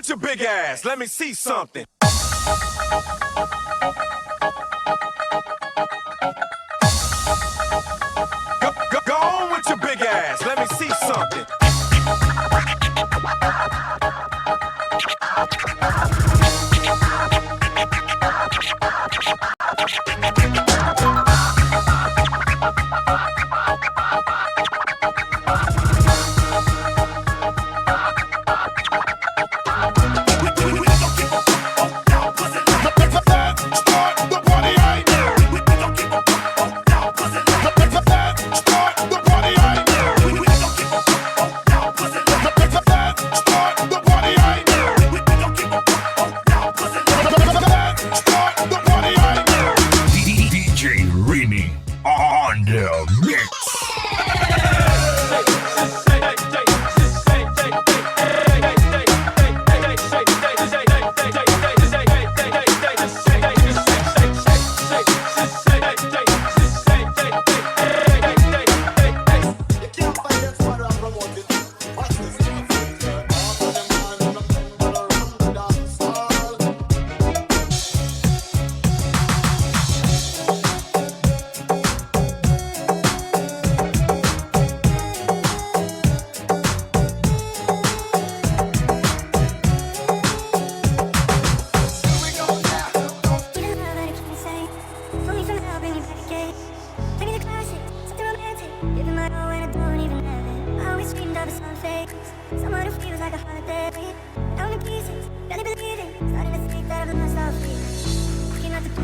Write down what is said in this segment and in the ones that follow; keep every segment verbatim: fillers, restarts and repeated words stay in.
with your big ass. Let me see something. Go, go, go on with your big ass. Let me see something. D J Rini on the mix.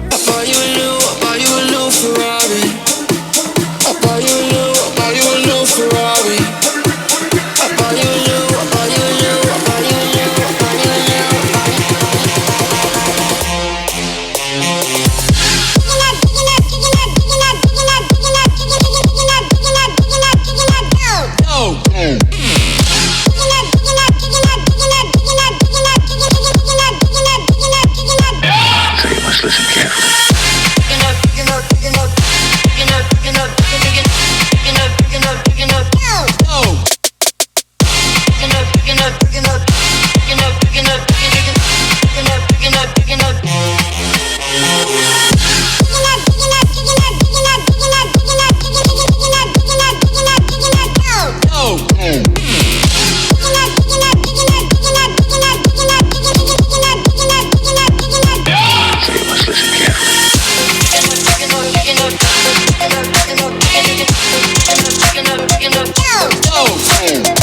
I buy you a new, I buy you a new Ferrari. I buy you a new, I buy you a new Ferrari. I buy you a new, I buy you a new, I buy you a new, I buy you a new, I buy you a new. So you must listen carefully. So you must listen carefully.